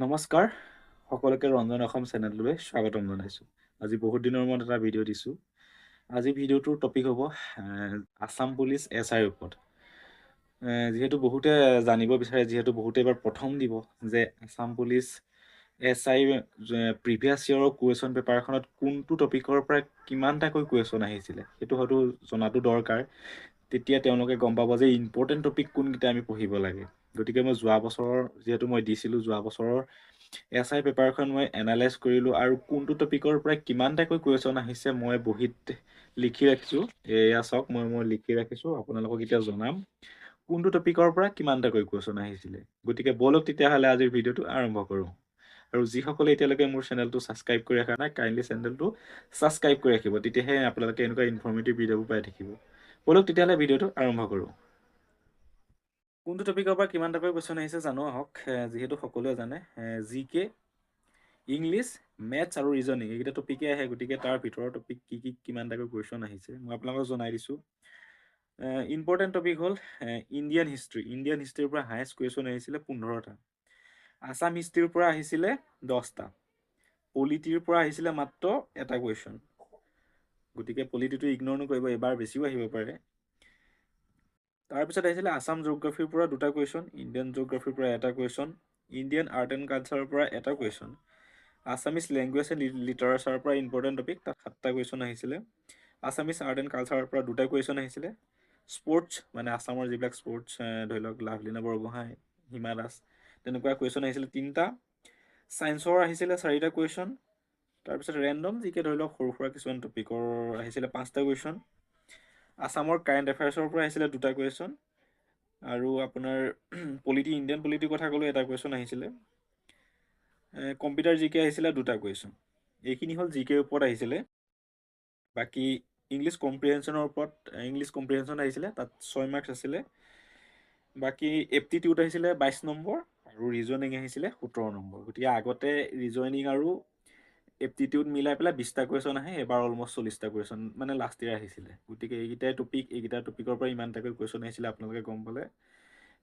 নমস্কাৰ, সকলোকে ৰঞ্জন অসম চেনেলটোলৈ স্বাগতম জনাইছোঁ। আজি বহুত দিনৰ মূৰত এটা ভিডিঅ' দিছোঁ। আজি ভিডিঅ'টোৰ টপিক হ'ব আছাম পুলিচ এছ আইৰ ওপৰত। যিহেতু বহুতে জানিব বিচাৰে, যিহেতু বহুতে এইবাৰ প্ৰথম দিব যে Assam police S I previous ইয়েৰৰ কুৱেশ্যন পেপাৰখনত কোনটো টপিকৰ পৰা কিমানটাকৈ কুৱেশ্যন আহিছিলে, সেইটো হয়তো জনাটো দৰকাৰ। তেতিয়া তেওঁলোকে গম পাব যে ইম্পৰ্টেণ্ট টপিক কোনকেইটা আমি পঢ়িব লাগে। গতিকে মই যোৱা বছৰৰ, যিহেতু মই দিছিলোঁ, যোৱা বছৰৰ এছ I পেপাৰখন মই এনালাইজ কৰিলোঁ আৰু কোনটো টপিকৰ পৰা কিমানটাকৈ কুৱেশ্যন আহিছে মই বহীত লিখি ৰাখিছোঁ। এয়া চাওক, মই লিখি ৰাখিছোঁ, আপোনালোকক এতিয়া জনাম কোনটো টপিকৰ পৰা কিমানটাকৈ কুৱেশ্যন আহিছিলে। গতিকে ব'লক তেতিয়াহ'লে আজিৰ ভিডিঅ'টো আৰম্ভ কৰোঁ। আৰু যিসকলে এতিয়ালৈকে মোৰ চেনেলটো ছাবস্ক্ৰাইব কৰি ৰখা নাই, কাইণ্ডলি চেনেলটো ছাবস্ক্ৰাইব কৰি ৰাখিব, তেতিয়াহে আপোনালোকে এনেকুৱা ইনফৰ্মেটিভ ভিডিঅ'বোৰ পাই থাকিব। ব'লক তেতিয়াহ'লে ভিডিঅ'টো আৰম্ভ কৰোঁ। কোনটো টপিকৰ পৰা কিমানটাকৈ কুৱেশ্যন আহিছে জানো আহক। যিহেতু সকলোৱে জানে, জি কে, ইংলিছ, মেথছ আৰু ৰিজনিং, এইকেইটা টপিকে আহে। গতিকে তাৰ ভিতৰৰ টপিক কি কি, কিমানটাকৈ কুৱেশ্যন আহিছে, মই আপোনালোকক জনাই দিছোঁ। ইম্পৰ্টেণ্ট টপিক হ'ল ইণ্ডিয়ান হিষ্ট্ৰী। ইণ্ডিয়ান হিষ্ট্ৰীৰ পৰা হায়েষ্ট কুৱেশ্যন আহিছিলে 15টা। আছাম হিষ্ট্ৰীৰ পৰা আহিছিলে 10টা। পলিটিৰ পৰা আহিছিলে মাত্ৰ এটা কুৱেশ্যন। গতিকে পলিটিটো ইগন'ৰ নকৰিব, এইবাৰ বেছিও আহিব পাৰে। তাৰপিছত আহিছিলে আছাম জিঅ'গ্ৰাফীৰ পৰা দুটা কুৱেশ্যন, ইণ্ডিয়ান জিঅ'গ্ৰাফীৰ পৰা এটা কুৱেশ্যন, ইণ্ডিয়ান আৰ্ট এণ্ড কালচাৰৰ পৰা এটা কুৱেশ্যন, আছামিজ লেংগুৱেজ এণ্ড লিটাৰেচাৰৰ পৰা ইম্পৰ্টেণ্ট টপিক, তাত সাতটা কুৱেশ্যন আহিছিলে। আছামিজ আৰ্ট এণ্ড কালচাৰৰ পৰা দুটা কুৱেশ্যন আহিছিলে। স্পৰ্টছ, মানে আছামৰ যিবিলাক স্পৰ্টছ, ধৰি লওক লাভলীনা বৰগোহাঁই, হিমা দাস, তেনেকুৱা কুৱেশ্যন আহিছিলে তিনিটা। ছায়েন্সৰ আহিছিলে চাৰিটা কুৱেশ্যন। তাৰপিছত ৰেণ্ডম জিকে, ধৰি লওক সৰু সুৰা কিছুমান টপিকৰ আহিছিলে পাঁচটা কুৱেশ্যন। আছামৰ কাৰেণ্ট এফেয়াৰ্ছৰ পৰা আহিছিলে দুটা কুৱেশ্যন। আৰু আপোনাৰ পলিটি, ইণ্ডিয়ান পলিটিৰ কথা ক'লোঁ, এটা কুৱেশ্যন আহিছিলে। কম্পিউটাৰ জি কে আহিছিলে দুটা কুৱেশ্যন। এইখিনি হ'ল জি কেৰ ওপৰত আহিছিলে। বাকী ইংলিছ কম্প্ৰিহেনশ্যনৰ ওপৰত, ইংলিছ কম্প্ৰিহেনশ্যন আহিছিলে, তাত 6 মাৰ্কছ আছিলে। বাকী এপ্টিটিউড আহিছিলে 22 নম্বৰ আৰু ৰিজনিং আহিছিলে 17 নম্বৰ। গতিকে আগতে ৰিজনিং আৰু এপ্টিটিউড মিলাই পেলাই 20টা কুৱেশ্যন আহে, এবাৰ অলমষ্ট 40টা কুৱেশ্যন মানে লাষ্ট ইয়েৰ আহিছিলে। গতিকে এইকেইটাই টপিক, এইকেইটা টপিকৰ পৰা ইমানটাকৈ কুৱেশ্যন আহিছিলে, আপোনালোকে গম পালে।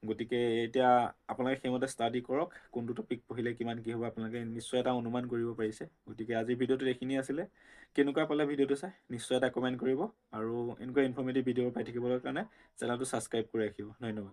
গতিকে এতিয়া আপোনালোকে সেইমতে ষ্টাডি কৰক, কোনটো টপিক পঢ়িলে কিমান কি হ'ব আপোনালোকে নিশ্চয় এটা অনুমান কৰিব পাৰিছে। গতিকে আজিৰ ভিডিঅ'টোত এইখিনিয়ে আছিলে। কেনেকুৱা পালে ভিডিঅ'টো চাই, নিশ্চয় এটা কমেণ্ট কৰিব আৰু এনেকুৱা ইনফৰ্মেটিভ ভিডিঅ' পাই থাকিবলৈ কাৰণে চেনেলটো ছাবস্ক্ৰাইব কৰি ৰাখিব। ধন্যবাদ।